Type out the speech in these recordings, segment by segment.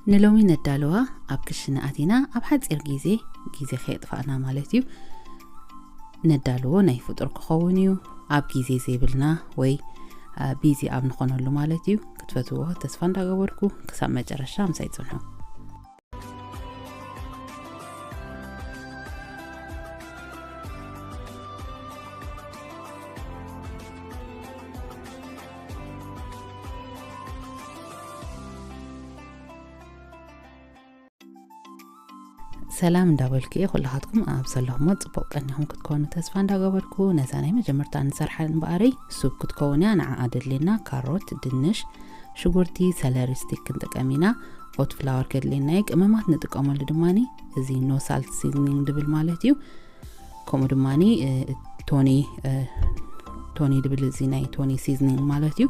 ንሎሚ ነዳልዋ ኣብ ክሽነ ኣቲና ኣብ ሓጺር ግዜ፣ ግዜ ከየጥፋእና ማለት እዩ፣ ነዳልዎ ናይ ፍጡር ክኸውን እዩ። ኣብ ግዜ ዘይብልና ወይ ቢዚ ኣብ ንኾነሉ ማለት እዩ። ክትፈትዎ ተስፋ እንዳገበርኩ ክሳብ መጨረሻ ምሳይ ጽንሑ። ሰላም እንዳበልኩ እየ። ኩላኻትኩም ኣብ ዘለኹሞ ጽቡቕ ቀኒኹም ክትኮኑ ተስፋ እንዳገበርኩ፣ ነዛ ናይ መጀመርታ ንሰርሓ እምበኣረይ ሱብ ክትከውን እያ። ንዓኣ ደድልየና ካሮት፣ ድንሽ፣ ሽጉርቲ፣ ሰለሪ ስቲክ ክንጥቀም ኢና። ኦት ፍላወር ከድልየና እዩ። ቅመማት ንጥቀመሉ ድማኒ እዚ ኖ ሳልት ሲዝኒንግ ድብል ማለት እዩ። ከምኡ ድማኒ እ፣ ቶኒ እ፣ ቶኒ ድብል እዚ ናይ ቶኒ ሲዝኒንግ ማለት እዩ።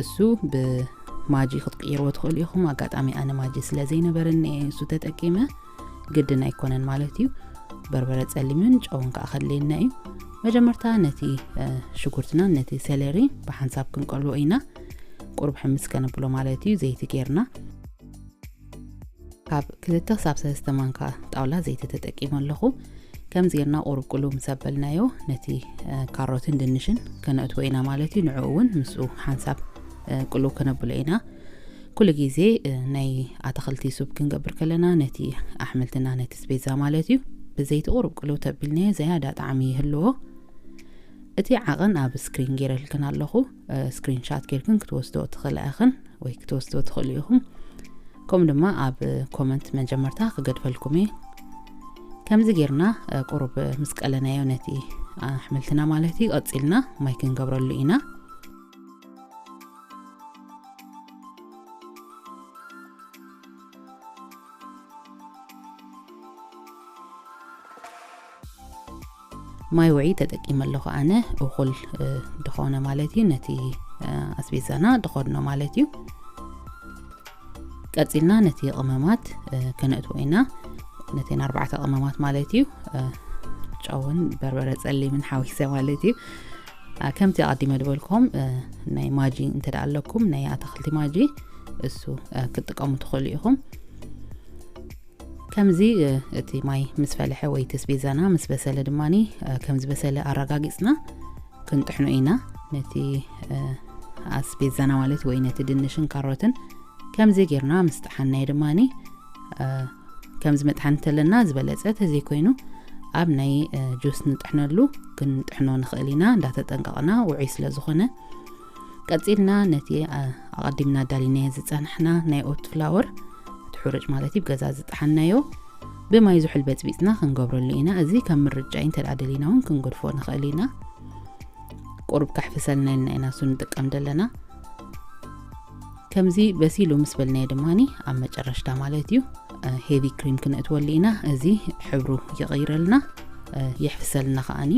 እሱ ብማጂ ክትቅይርዎ ትኽእሉ ኢኹም። ኣጋጣሚ ኣነ ማጂ ስለ ዘይነበረኒ እየ እሱ ተጠቂመ፣ ግድን ኣይኮነን ማለት እዩ። በርበረ ጸሊምን ጨውን ከዓ ከድልየና እዩ። መጀመርታ ነቲ እ፣ ሽጉርትና ነቲ ሰለሪ ብሓንሳብ ክንቀልዎ ኢና። ቁሩብ ሕምስ ከነብሎ ማለት እዩ። ዘይቲ ጌርና ካብ ክልተ ክሳብ ሰለስተ ማንካ ጣውላ ዘይቲ ተጠቂመ ኣለኹ። ከምዚ ጌርና ቁሩብ ቅሉ ምስ ኣበልናዮ ነቲ እ፣ ካሮትን ድንሽን ከነእትዎ ኢና ማለት እዩ። ንዕኡ እውን ምስኡ ሓንሳብ እ፣ ቅሉ ከነብሎ ኢና። ኩሉ ግዜ እ፣ ናይ ኣትኽልቲ ሱብ ክንገብር ከለና ነቲ ኣሕምልትና ነቲ ስቤዛ ማለት እዩ ብዘይቲ ቁሩብ ቅሉ ተቢልናዮ ዝያዳ ጣዕሚ ይህልዎ። እቲ ዓቐን ኣብ ስክሪን ጌረልክን ኣለኹ። እ፣ ስክሪን ሻት ጌርክን ክትወስዶ ትኽእላ ኢኽን ወይ ክትወስዶ ትኽእሉ ኢኹም። ከምኡ ድማ ኣብ ኮመንት መጀመርታ ክገድፈልኩም እየ። ከምዚ ጌርና እ፣ ቁሩብ ምስ ቀለናዮ ነቲ ኣሕምልትና ማለት እዩ፣ ቀጺልና ማይ ክንገብረሉ ኢና። ማይ ውዒ ተጠቂመ ኣለኹ ኣነ፣ እኹል እ፣ ድኾነ ማለት እዩ፣ ነቲ እ፣ ኣስቤዛና ድኾድኖ ማለት እዩ። ቀጺልና ነቲ ቅመማት እ፣ ከነእትዎ ኢና። ነተን ኣርባዕተ ቅመማት ማለት እዩ። እ፣ ጨውን በርበረ ጸሊምን ሓዊሰ ማለት እዩ። እ፣ ከምቲ ኣቐዲመ ዝበልኩም እ፣ ናይ ማጂ እንተ ደኣ ኣለኩም ናይ ኣትኽልቲ ማጂ እሱ እ፣ ክትጥቀሙ ትኽእሉ ኢኹም። ከምዚ እ፣ እቲ ማይ ምስ ፈለሐ ወይ እቲ ኣስቤዛና ምስ በሰለ ድማኒ እ፣ ከም ዝበሰለ ኣረጋጊጽና ክንጥሕኖ ኢና። ነቲ እ፣ ኣስቤዛና ማለት ወይ ነቲ ድንሽን ካሮትን ከምዚ ጌርና ምስ ጠሓናዮ ድማኒ እ፣ ከምዚ መጥሓን እንተለና ዝበለጸ፣ ተዘይኮይኑ ኣብ ናይ እ፣ ጁስ ንጥሕነሉ ክንጥሕኖ ንኽእል ኢና እንዳተጠንቀቕና ውዑይ ስለ ዝኾነ። ቀጺልና ነቲ እ፣ ኣቐዲምና ኣዳሊናዮ ዝጸናሕና ናይ ኦት ፍላወር፣ እቲ ሕሩጭ ማለት እዩ፣ ብገዛ ዝጠሓናዮ ብማይ ዝሑል በጽቢጽና ክንገብረሉ ኢና። እዚ ከም ምርጫ እዩ፣ እንተ ደኣ ደሊና እውን ክንገድፎ ንኽእል ኢና። ቁሩብ ከሕፍሰልና ኢልና ኢና እሱ ንጥቀም ዘለና። ከምዚ በሲሉ ምስ በልናዮ ድማኒ ኣብ መጨረሽታ ማለት እዩ እ፣ ሄቪ ክሪም ክነእትወሉ ኢና። እዚ ሕብሩ ይቕይረልና እ፣ የሕፍሰልና ከኣኒ።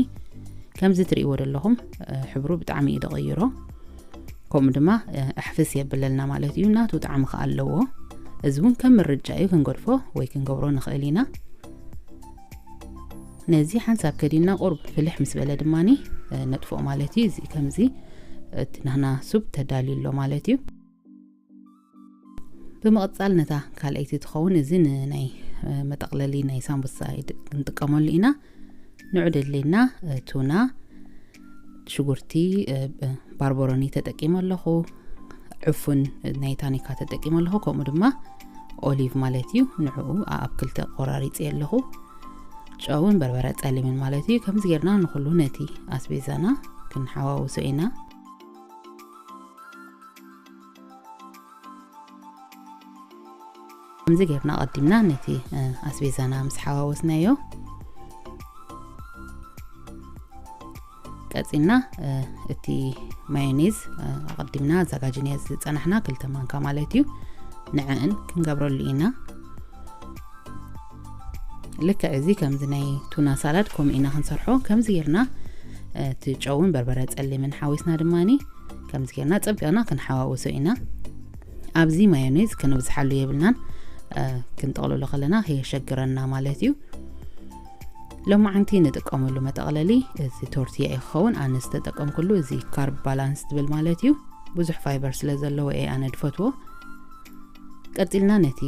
ከምዚ ትርእይዎ ዘለኹም እ፣ ሕብሩ ብጣዕሚ እዩ ዝቕይሮ። ከምኡ ድማ እ፣ ኣሕፍስ የብለልና ማለት እዩ። ናቱ ጣዕሚ ከኣ ኣለዎ። እዚ እውን ከም ምርጫ እዩ፣ ክንገድፎ ወይ ክንገብሮ ንኽእል ኢና። ነዚ ሓንሳብ ከዲና ቁሩብ ፍልሕ ምስ በለ ድማኒ እ፣ ነጥፍኦ ማለት እዩ። እዚ ከምዚ እቲ ናህና ሱብ ተዳልዩ ኣሎ ማለት እዩ። ብምቕጻል ነታ ካልኣይቲ ትኸውን፣ እዚ ንናይ እ፣ መጠቕለሊ ናይ ሳምቡሳ ይድ-፣ ክንጥቀመሉ ኢና። ንዑ ደድልየና እ፣ ቱና፣ ሽጉርቲ እ፣ እ፣ ባርቦሮኒ ተጠቂመ ኣለኹ። ዕፉን ናይ ታኒካ ተጠቂመ ኣለኹ። ከምኡ ድማ ኦሊቭ ማለት እዩ። ንዕኡ ኣብ ክልተ ቆራሪጸ ኣለኹ። ጨውን በርበረ ጸሊምን ማለት እዩ። ከምዚ ጌርና ንኹሉ ነቲ ኣስቤዛና ክንሓዋውሶ ኢና። ከምዚ ጌርና ቀዲምና ነቲ እ፣ ኣስቤዛና ምስ ሓዋወስናዮ፣ ቀጺልና እ፣ እቲ ማዮኔዝ እ፣ ኣቐዲምና ኣዘጋጅናዮ ዝጸናሕና ክልተ ማንካ ማለት እዩ፣ ንዕእን ክንገብረሉ ኢና። ልክዕ እዚ ከምዚ ናይ ቱና ሳላድ ከምኡ ኢና ክንሰርሖ። ከምዚ ጌርና እ፣ እቲ ጨውን በርበረ ጸሊምን ሓዊስና ድማኒ ከምዚ ጌርና ጸቢቕና ክንሓዋውሶ ኢና። ኣብዚ ማዮኔዝ ከነብዝሓሉ የብልናን። እ፣ ክንጠቕልሎ ከለና ከየሸግረና ማለት እዩ። ሎማዓንቲ ንጥቀመሉ መጠቕለሊ እዚ ቶርትያ እዩ ክኸውን። ኣነ ዝተጠቀምኩሉ እዚ ካርብ ባላንስ ዝብል ማለት እዩ። ብዙሕ ፋይበር ስለ ዘለዎ እየ ኣነ ድፈትዎ። ቀጺልና ነቲ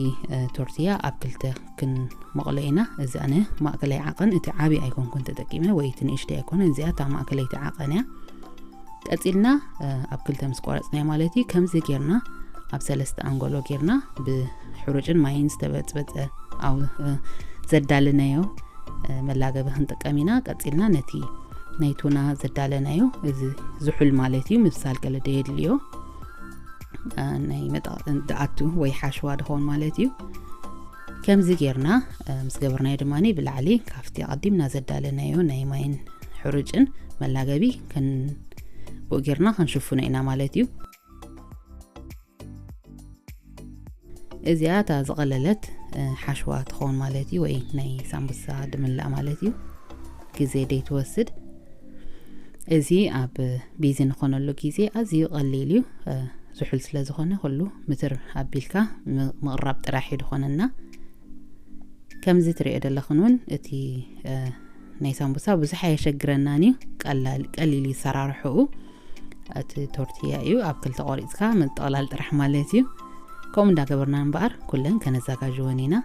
ቶርትያ ኣብ ክልተ ክንመቕሎ ኢና። እዚ ኣነ ማእከላይ ዓቐን፣ እቲ ዓቢ ኣይኮንኩን ተጠቂመ፣ ወይ እቲ ንእሽተይ ኣይኮነን፣ እዚኣ እታ ማእከለይቲ ዓቐን እያ። ቀጺልና ኣብ ክልተ ምስ ቆረጽናዮ ማለት እዩ፣ ከምዚ ጌርና ኣብ ሰለስተ ኣንጎሎ ጌርና ብሕሩጭን ማይን ዝተበጽበጸ፣ ኣብ ዘዳለናዮ መላገቢ ክንጥቀም ኢና። ቀጺልና ነቲ ናይ ቱና ዘዳለናዮ፣ እዚ ዝሑል ማለት እዩ፣ ምብሳል ገለ ደየድልዮ፣ ናይ መጣ-፣ ደኣቱ ወይ ሓሽዋ ድኸውን ማለት እዩ። ከምዚ ጌርና ምስ ገበርናዮ ድማ ብላዕሊ ካብቲ ኣቐዲምና ዘዳለናዮ ናይ ማይን ሕሩጭን መላገቢ ከን-፣ ብኡ ጌርና ክንሽፍኖ ኢና ማለት እዩ። እዚኣ እታ ዝቐለለት ሓሽዋ ትኸውን ማለት እዩ፣ ወይ ናይ ሳምቡሳ ድምላእ ማለት እዩ። ግዜ ደይትወስድ። እዚ ኣብ ቢዚ ንኾነሉ ግዜ ኣዝዩ ቀሊል እዩ። ዝሑል ስለ ዝኾነ ኩሉ ምትር ኣቢልካ ም-፣ ምቕራብ ጥራሕ እዩ ዝኾነና። ከምዚ ትሪኦ ዘለኽን እውን እቲ ናይ ሳምቡሳ ብዙሕ ኣየሸግረናን እዩ። ቀላል፣ ቀሊል እዩ ሰራርሕኡ። እቲ ቶርትያ እዩ ኣብ ክልተ ቆሪጽካ ምጥቕላል ጥራሕ ማለት እዩ። ከምኡ እንዳገበርና እምበኣር ኩለን ከነዘጋጅወን ኢና።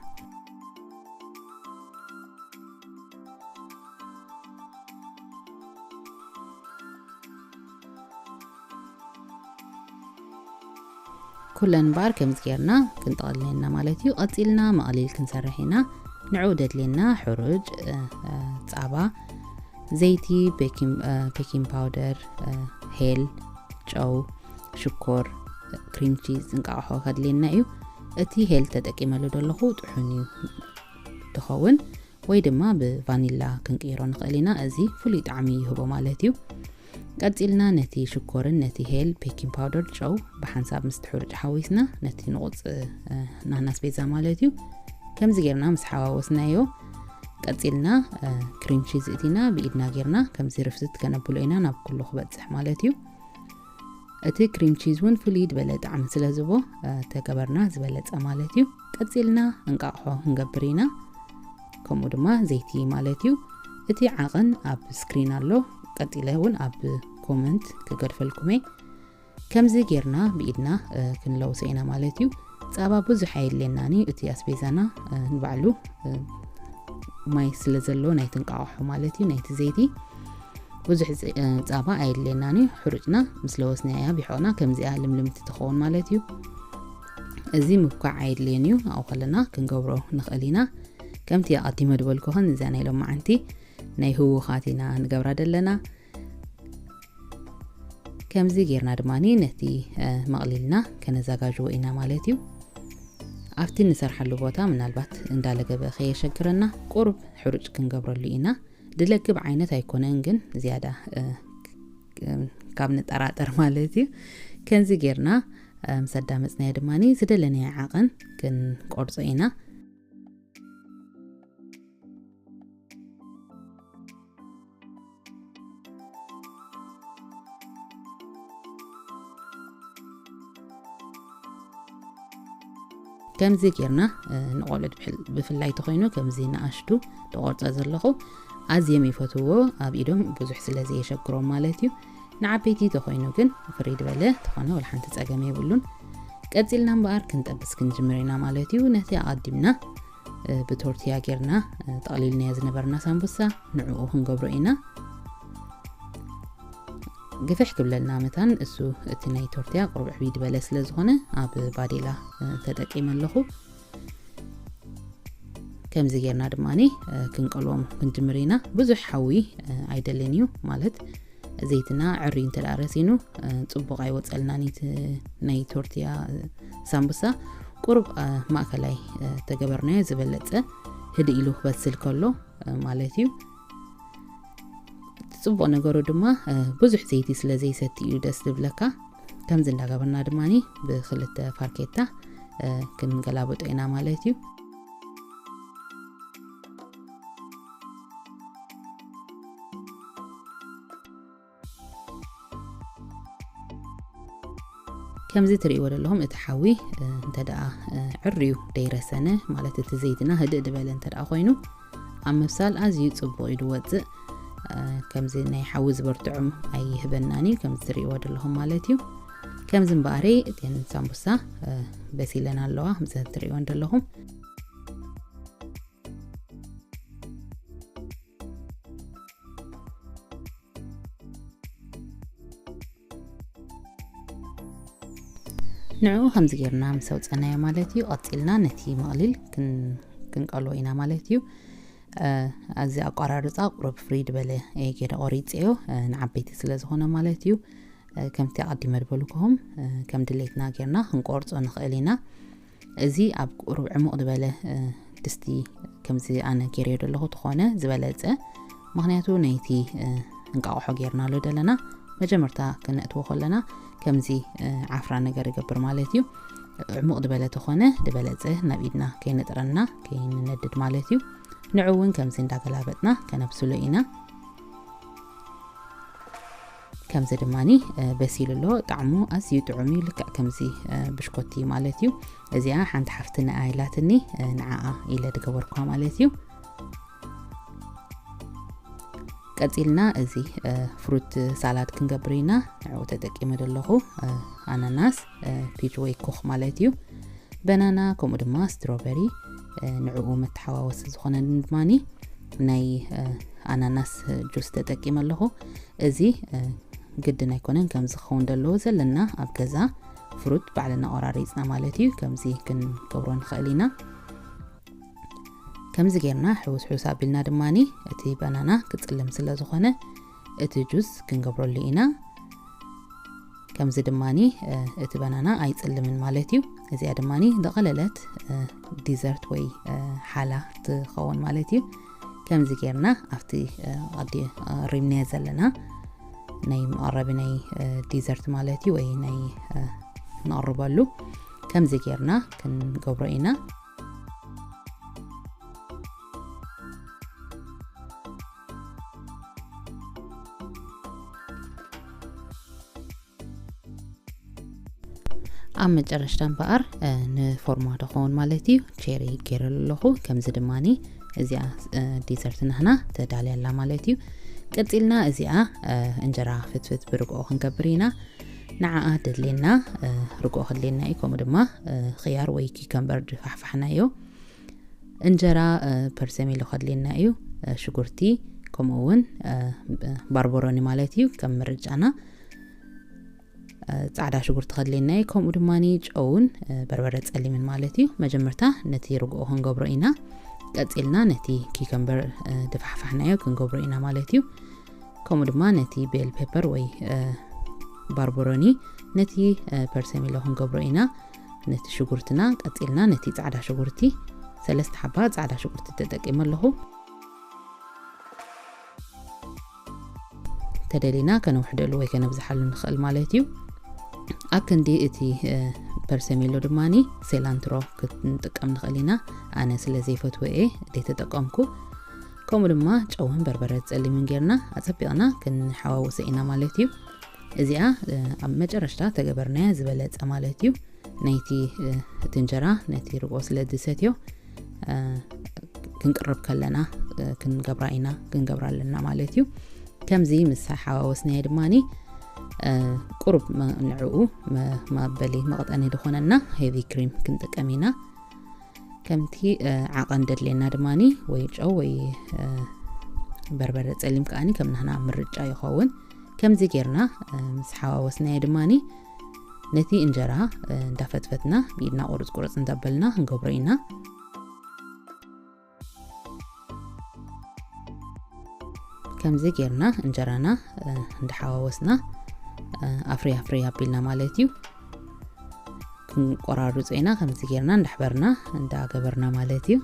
ኩለን እምበኣር ከምዚ ጌርና ክንጠቕልለን ኢና ማለት እዩ። ቀጺልና መቕሊል ክንሰርሕ ኢና። ንዕኡ ደድልየና ሕሩጭ፣ እ፣ እ፣ ጻባ፣ ዘይቲ፣ ቤኪን፣ እ፣ ቤኪን ፓውደር፣ እ፣ ሄል፣ ጨው፣ ሽኮር፣ ክሪም ቺዝ፣ እንቃቕሖ ከድልየና እዩ። እቲ ሄል ተጠቂመሉ ዘለኹ ጥሑን እዩ ትኸውን፣ ወይ ድማ ብቫኒላ ክንቅይሮ ንኽእል ኢና። እዚ ፍሉይ ጣዕሚ ይህቦ ማለት እዩ። ቀጺልና ነቲ ሽኮርን ነቲ ሄል፣ ቤኪን ፓውደር፣ ጨው ብሓንሳብ ምስቲ ሕሩጭ ሓዊስና ነቲ ንቑጽ፣ እ፣ ናና ኣስቤዛ ማለት እዩ። ከምዚ ጌርና ምስ ሓዋወስናዮ፣ ቀጺልና፣ እ፣ ክሪም ቺዝ እቲና ብኢድና ጌርና ከምዚ ርፍትት ከነብሎ ኢና ናብ ኩሉ ክበጽሕ ማለት እዩ። እቲ ክሪም ቺዝ እውን ፍሉይ ዝበለ ጣዕሚ ስለ ዝህቦ፣ እ፣ ተገበርና ዝበለጸ ማለት እዩ። ቀጺልና እንቃቕሖ ክንገብር ኢና። ከምኡ ድማ ዘይቲ ማለት እዩ። እቲ ዓቐን ኣብ ስክሪን ኣሎ። ቀጺለ እውን ኣብ ኮመንት ክገድፈልኩም እየ። ከምዚ ጌርና ብኢድና፣ እ፣ ክንለውሶ ኢና ማለት እዩ። ጻባ ብዙሕ ኣየድልየናን እዩ። እቲ ኣስቤዛና፣ እ፣ ንባዕሉ፣ እ፣ ማይ ስለ ዘለዎ ናይቲ እንቃቕሖ ማለት እዩ፣ ናይቲ ዘይቲ ብዙሕ ዘ-፣ እ፣ ጻባ ኣየድልየናን እዩ። ሕሩጭና ምስ ለወስናያ ብሕቕና ከምዚኣ ልምልምቲ ትኸውን ማለት እዩ። እዚ ምብኳዕ ኣየድልየን እዩ። ኣብኡ ከለና ክንገብሮ ንኽእል ኢና። ከምቲ ኣቐዲመ ዝበልኩኽን እዚኣ ናይ ሎማዓንቲ ናይ ህውኻት ኢና ንገብራ ዘለና። ከምዚ ጌርና ድማ ነቲ፣ እ፣ መቕሊልና ከነዘጋጅዎ ኢና ማለት እዩ። ኣብቲ ንሰርሓሉ ቦታ ምናልባት እንዳለገበ ከየሸግረና ቁሩብ ሕሩጭ ክንገብረሉ ኢና። ድለግብ ዓይነት ኣይኮነን፣ ግን ዝያዳ፣ እ፣ እ፣ ካብ ንጠራጠር ማለት እዩ። ከምዚ ጌርና፣ እ፣ ምስ ኣዳመጽናዮ ድማ ዝደለናዮ ዓቐን ክንቆርጾ ኢና። ከምዚ ጌርና፣ እ፣ ንቖልዑት ብሕል-፣ ብፍላይ ተኾይኑ ከምዚ ንኣሽቱ ተቖርጸ ዘለኹ ኣዝዮም ይፈትዎ፣ ኣብ ኢዶም ብዙሕ ስለ ዘየሸግሮም ማለት እዩ። ንዓበይቲ ተኾይኑ ግን ፍርይ ዝበለ ተኾነ ወላ ሓንቲ ጸገም የብሉን። ቀጺልና እምበኣር ክንጠብስ ክንጅምር ኢና ማለት እዩ። ነቲ ኣቐዲምና፣ እ፣ ብቶርትያ ጌርና፣ እ፣ ጠቕሊልናዮ ዝነበርና ሳምቡሳ ንዕኡ ክንገብሮ ኢና። ግፍሕ ክብለልና መታን እሱ እቲ ናይ ቶርትያ ቁሩብ ዕብይ ዝበለ ስለ ዝኾነ ኣብ ባዴላ፣ እ፣ ተጠቂመ ኣለኹ። ከምዚ ጌርና ድማኒ፣ እ፣ ክንቀልዎም ክንጅምር ኢና። ብዙሕ ሓዊ፣ እ፣ ኣይደልን እዩ፣ ማለት ዘይትና ዕርዩ እንተ ደኣ ረሲኑ፣ እ፣ ጽቡቕ ኣይወጸልናን እዩ እቲ ናይ ቶርትያ፣ እ፣ ሳምቡሳ። ቁሩብ፣ እ፣ ማእከላይ፣ እ፣ ተገበርናዮ ዝበለጸ ህድእ ኢሉ ክበስል ከሎ፣ እ፣ ማለት እዩ። እቲ ጽቡቕ ነገሩ ድማ፣ እ፣ ብዙሕ ዘይቲ ስለ ዘይሰቲ እዩ ደስ ዝብለካ። ከምዚ እንዳገበርና ድማኒ ብክልተ ፋርኬታ፣ እ፣ ክንገላብጦ ኢና ማለት እዩ። ከምዚ ትርእይዎ ዘለኹም እቲ ሓዊ፣ እ፣ እንተ ደኣ፣ እ፣ ዕርዩ ደይረሰነ፣ ማለት እቲ ዘይትና ህድእ ዝበለ እንተ ደኣ ኮይኑ፣ ኣብ ምብሳል ኣዝዩ ጽቡቕ እዩ ዝወጽእ። እ፣ ከምዚ ናይ ሓዊ ዝበርትዖም ኣይህበናን እዩ፣ ከምዚ ትርእይዎ ዘለኹም ማለት እዩ። ከምዚ እምበኣሪ እተን ሳምቡሳ በሲለን ኣለዋ፣ ከምዚ ትርእይወን ዘለኹም። ንዕኡ ከምዚ ጌርና ምስ ኣውፀናዮ ማለት እዩ፣ ቀፂልና ነቲ መቕሊል ክንቀልዎ ኢና ማለት እዩ። ኣዚ ኣቋራርፃ ቁሩብ ፍሪድ በለ እየ ገይረ ቆሪፀዮ፣ ንዓበይቲ ስለ ዝኾነ ማለት እዩ። ከምቲ ኣቐዲመ ዝበልኩኹም፣ ከም ድሌትና ጌርና ክንቆርፆ ንኽእል ኢና። እዚ ኣብ ቁሩብ ዕሙቕ ዝበለ ድስቲ ከምዚ ኣነ ገይረዮ ዘለኹ ተኾነ ዝበለፀ፣ ምኽንያቱ ነይቲ እንቃቑሖ ጌርናሉ ዘለና መጀመርታ ክነእትዎ ከለና ከምዚ ዓፍራ ነገር ይገብር ማለት እዩ። ዕሙቕ ዝበለ ተኾነ ዝበለፀ፣ ናብ ኢድና ከይንጥረና ከይንነድድ ማለት እዩ። ንዑ እውን ከምዚ እንዳገላበጥና ከነብስሎ ኢና። ከምዚ ድማኒ በሲሉ ኣሎ። ጣዕሙ ኣዝዩ ጥዑም እዩ፣ ልክዕ ከምዚ ብሽኮቲ ማለት እዩ። እዚኣ ሓንቲ ሓፍትና ኢላትኒ፣ ንዓኣ ኢለ ዝገበርኳ ማለት እዩ። ቀፂልና እዚ ፍሩት ሳላድ ክንገብር ኢና። ንዕኡ ተጠቂመ ዘለኹ ኣናናስ፣ ፒች ወይ ኩኽ ማለት እዩ። በናና፣ ከምኡ ድማ ስትሮበሪ፣ ንዕኡ መተሓዋወሲ ዝኾነኒ ድማኒ ናይ ኣናናስ ጁስ ተጠቂመ ኣለኹ። እዚ ግድን ኣይኮነን ከምዚ ክኸውን ዘለዎ፣ ዘለና ኣብ ገዛ ፍሩት ባዕልና ቆራሪፅና ማለት እዩ። ከምዚ ክንገብሮ ንኽእል ኢና። ከምዚ ጌርና ሕውስ ሕውስ ኣቢልና ድማኒ፣ እቲ በናና ክፅልም ስለ ዝኾነ እቲ ጁስ ክንገብረሉ ኢና። ከምዚ ድማኒ እቲ በናና ኣይፅልምን ማለት እዩ። እዚኣ ድማኒ ዝቐለለት ዲዘርት ወይ ሓላ ትኸውን ማለት እዩ። ከምዚ ጌርና ኣብቲ ቀዲ ሪምንያ ዘለና ናይ መቐረቢ ናይ ዲዘርት ማለት እዩ፣ ወይ ናይ ንቐርበሉ፣ ከምዚ ጌርና ክንገብሮ ኢና። ኣብ መጨረሽታ እምበኣር ንፎርማ ተኸውን ማለት እዩ፣ ቸሪ ገይረሉ ኣለኹ። ከምዚ ድማኒ እዚኣ ዲዘርት ናህና ተዳልያ ኣላ ማለት እዩ። ቀፂልና እዚኣ እንጀራ ፍትፍት ብርግኦ ክንገብር ኢና። ንዓኣ ደድልየና ርግኦ ከድልየና እዩ፣ ከምኡ ድማ ኽያር ወይ ኪከምበር ድፋሕፋሕናዮ። እንጀራ ፐርሰሜሎ ከድልየና እዩ፣ ሽጉርቲ፣ ከምኡ እውን ባርበሮኒ ማለት እዩ፣ ከም ምርጫና። ፃዕዳ ሽጉርቲ ከድልየና እዩ፣ ከምኡ ድማ ጨውን በርበረ ፀሊምን ማለት እዩ። መጀመርታ ነቲ ርግኦ ክንገብሮ ኢና። ቀፂልና ነቲ ኪከምበር ድፋሕፋሕናዮ ክንገብሮ ኢና ማለት እዩ። ከምኡ ድማ ነቲ ቤል ፔፐር ወይ ባርበሮኒ፣ ነቲ ፐርሰሜሎ ክንገብሮ ኢና። ነቲ ሽጉርትና ቀፂልና ነቲ ፃዕዳ ሽጉርቲ፣ ሰለስተ ሓባ ፃዕዳ ሽጉርቲ ተጠቂመ ኣለኹ። ተደሊና ከነውሕደሉ ወይ ከነብዝሓሉ ንኽእል ማለት እዩ። ኣብ ክንዲ እቲ ፐርሰሜሎ ድማኒ ሴላንትሮ ክንጥቀም ንኽእል ኢና። ኣነ ስለ ዘይፈትዎ እየ ዘይተጠቀምኩ። ከምኡ ድማ ጨውን በርበረ ጸሊምን ጌርና ኣጸቢቕና ክንሓዋውሶ ኢና ማለት እዩ። እዚኣ ኣብ መጨረሽታ ተገበርናያ ዝበለጸ ማለት እዩ። ናይቲ እቲ እንጀራ ነቲ ርግኦ ስለ ዝሰትዮ ክንቅርብ ከለና ክንገብራ ኢና፣ ክንገብራ ኣለና ማለት እዩ። ከምዚ ምስ ሓዋወስናዮ ድማኒ ቁሩብ ንዕኡ መበሊ መቕጠኒ ዝኾነና ሄቪ ክሪም ክንጥቀም ኢና። ከምቲ ዓቐን ደድልየና ድማኒ ወይ ጨው ወይ በርበረ ጸሊም ከኣኒ ከም ናህና ምርጫ ይኸውን። ከምዚ ጌርና ምስ ሓዋወስናዮ ድማኒ ነቲ እንጀራ እንዳፈትፈትና ብኢድና ቁርጽ ቁርጽ እንዳበልና ክንገብሮ ኢና። ከምዚ ጌርና እንጀራና እንዳሓዋወስና ኣፍሪ ኣፍሪ ኣቢልና ማለት እዩ። ክንቆራርጾ ኢና። ከምዚ ጌርና እንዳሕበርና እንዳገበርና ማለት እዩ።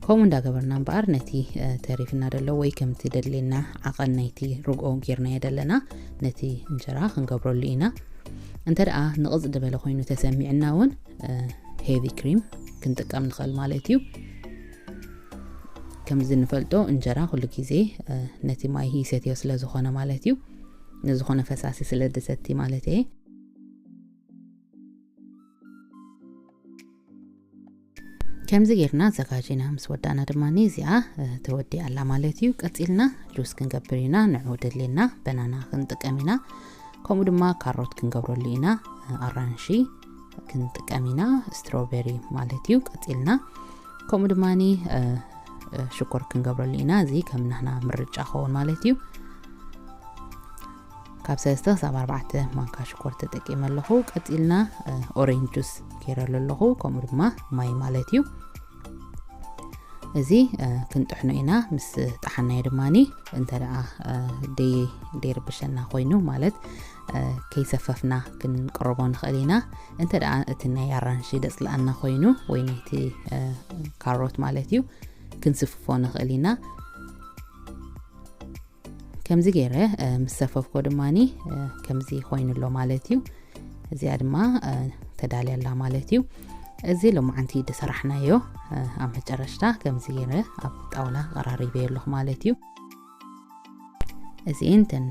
ከምኡ እንዳገበርና እምበኣር ነቲ ተሪፍና ዘሎ ወይ ከምቲ ደድልየና ዓቐን ናይቲ ርግኦ ጌርናዮ ዘለና ነቲ እንጀራ ክንገብረሉ ኢና። እንተ ደኣ ንቕጽ ዝበለ ኮይኑ ተሰሚዕና እውን ሄቪ ክሪም ክንጥቀም ንኽእል ማለት እዩ። ከምዚ ንፈልጦ እንጀራ ኩሉ ግዜ ነቲ ማይ ይሰትዮ ስለ ዝኾነ ማለት እዩ። ንዝኾነ ፈሳሲ ስለ ድሰቲ ማለት እየ። ከምዚ ጌርና ኣዘጋጂና ምስ ወዳእና ድማ እዚኣ ተወዲኣ ኣላ ማለት እዩ። ቀጺልና ጁስ ክንገብር ኢና። ንዑ ደድልየና በናና ክንጥቀም ኢና። ከምኡ ድማ ካሮት ክንገብረሉ ኢና። ኣራንሺ ክንጥቀም ኢና፣ ስትሮበሪ ማለት እዩ። ቀጺልና ከምኡ ድማ ሽኮር ክንገብረሉ ኢና። እዚ ከም ናህና ምርጫ ክኸውን ማለት እዩ። ካብ ሰለስተ ክሳብ ኣርባዕተ ማንካ ሽኮር ተጠቂመ ኣለኹ። ቀጺልና ኦሬንጅ ጁስ ገይረሉ ኣለኹ፣ ከምኡ ድማ ማይ ማለት እዩ። እዚ ክንጥሕኖ ኢና። ምስ ጠሓናዮ ድማ እንተ ደኣ ደይርብሸና ኮይኑ፣ ማለት ከይሰፈፍና ክንቅርቦ ንኽእል ኢና። እንተ ደኣ እቲ ናይ ኣራንሺ ደጽልኣና ኮይኑ ወይ ናይቲ ካሮት ማለት እዩ፣ ክንስፍፎ ንኽእል ኢና። ከምዚ ገይረ ምስ ሰፈፍኮ ድማ ከምዚ ኮይኑ ኣሎ ማለት እዩ። እዚኣ ድማ ተዳልያ ኣላ ማለት እዩ። እዚ ሎማዓንቲ ዝሰራሕናዮ ኣብ መጨረሽታ ከምዚ ገይረ ኣብ ጣውላ ቀራሪበዮ ኣለኹ ማለት እዩ። እዚኤን ተን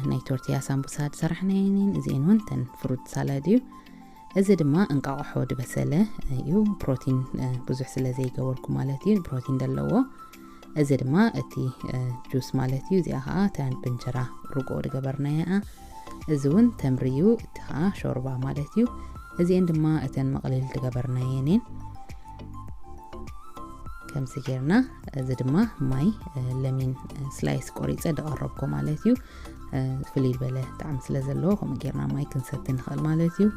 ናይ ቶርቲያ ሳምቡሳ ዝሰራሕናየን፣ እዚኤን እውን ተን ፍሩት ሳላድ እዩ። እዚ ድማ እንቃቆሖ ዝበሰለ እዩ፣ ፕሮቲን ብዙሕ ስለ ዘይገበርኩ ማለት እዩ፣ ፕሮቲን ዘለዎ። እዚ ድማ እቲ ጁስ ማለት እዩ። እዚኣ ከዓ ተን ብእንጀራ ርጎ ዝገበርናያ። እዚ እውን ተምሪ እዩ፣ እቲ ከዓ ሾርባ ማለት እዩ። እዚኤን ድማ እተን መቕልል ዝገበርናየን እየን። ከምዚ ጌርና፣ እዚ ድማ ማይ ለሚን ስላይስ ቆሪፀ ዝቐረብኮ ማለት እዩ። ፍልይ ዝበለ ጣዕሚ ስለ ዘለዎ ከምኡ ጌርና ማይ ክንሰቲ ንኽእል ማለት እዩ።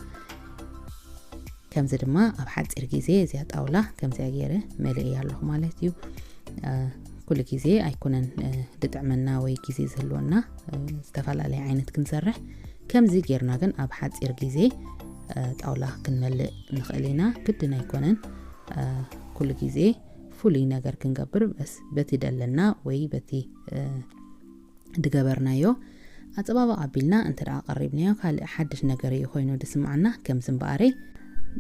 ከምዚ ድማ ኣብ ሓፂር ግዜ እዚኣ ጣውላ ከምዚኣ ገይረ መሊኤያ ኣለኹ ማለት እዩ። ኩሉ ግዜ ኣይኮነን ዝጥዕመና ወይ ግዜ ዝህልወና ዝተፈላለየ ዓይነት ክንሰርሕ። ከምዚ ጌርና ግን ኣብ ሓፂር ግዜ ጣውላ ክንመልእ ንኽእል ኢና። ግድን ኣይኮነን ኩሉ ግዜ ፍሉይ ነገር ክንገብር፣ በስ በቲ ደለና ወይ በቲ ዝገበርናዮ ኣጸባብቕ ኣቢልና እንተ ደኣ ቀሪብናዮ፣ ካልእ ሓድሽ ነገር እዩ ኮይኑ ዝስምዓና። ከምዚ እምበኣረይ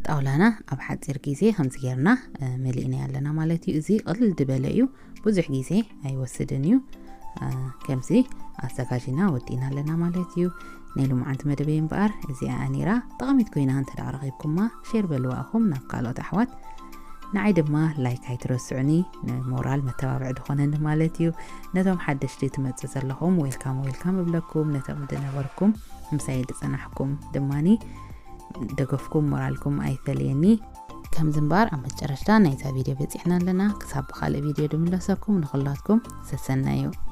ጣውላና ኣብ ሓጺር ግዜ ከምዚ ጌርና መሊእናዮ ኣለና ማለት እዩ። እዚ ቅልል ዝበለ እዩ፣ ብዙሕ ግዜ ኣይወስድን እዩ። ከምዚ ኣዘጋጂና ወዲእና ኣለና ማለት እዩ። ናይ ሎማዓንቲ መደበይ እምበኣር እዚኣ እያ ነይራ። ጠቓሚት ኮይና እንተ ደኣ ረኺብኩማ፣ ሼር በልዋ ኢኹም ናብ ካልኦት ኣሕዋት። ንዓይ ድማ ላይክ ኣይትረስዑኒ፣ ንሞራል መተባብዒ ዝኾነኒ ማለት እዩ። ነቶም ሓደሽቲ ትመጽእ ዘለኹም ዌልካም ዌልካም እብለኩም፣ ነቶም ዝነበርኩም ምሳይ ዝጸናሕኩም ድማኒ ደገፍኩም ሞራልኩም ኣይፈለየኒ። ከምዚ እምበኣር ኣብ መጨረሽታ ናይዛ ቪድዮ በጺሕና ኣለና። ክሳብ ብኻልእ ቪድዮ ድምለሰኩም ንኹላትኩም ሰሰናዩ።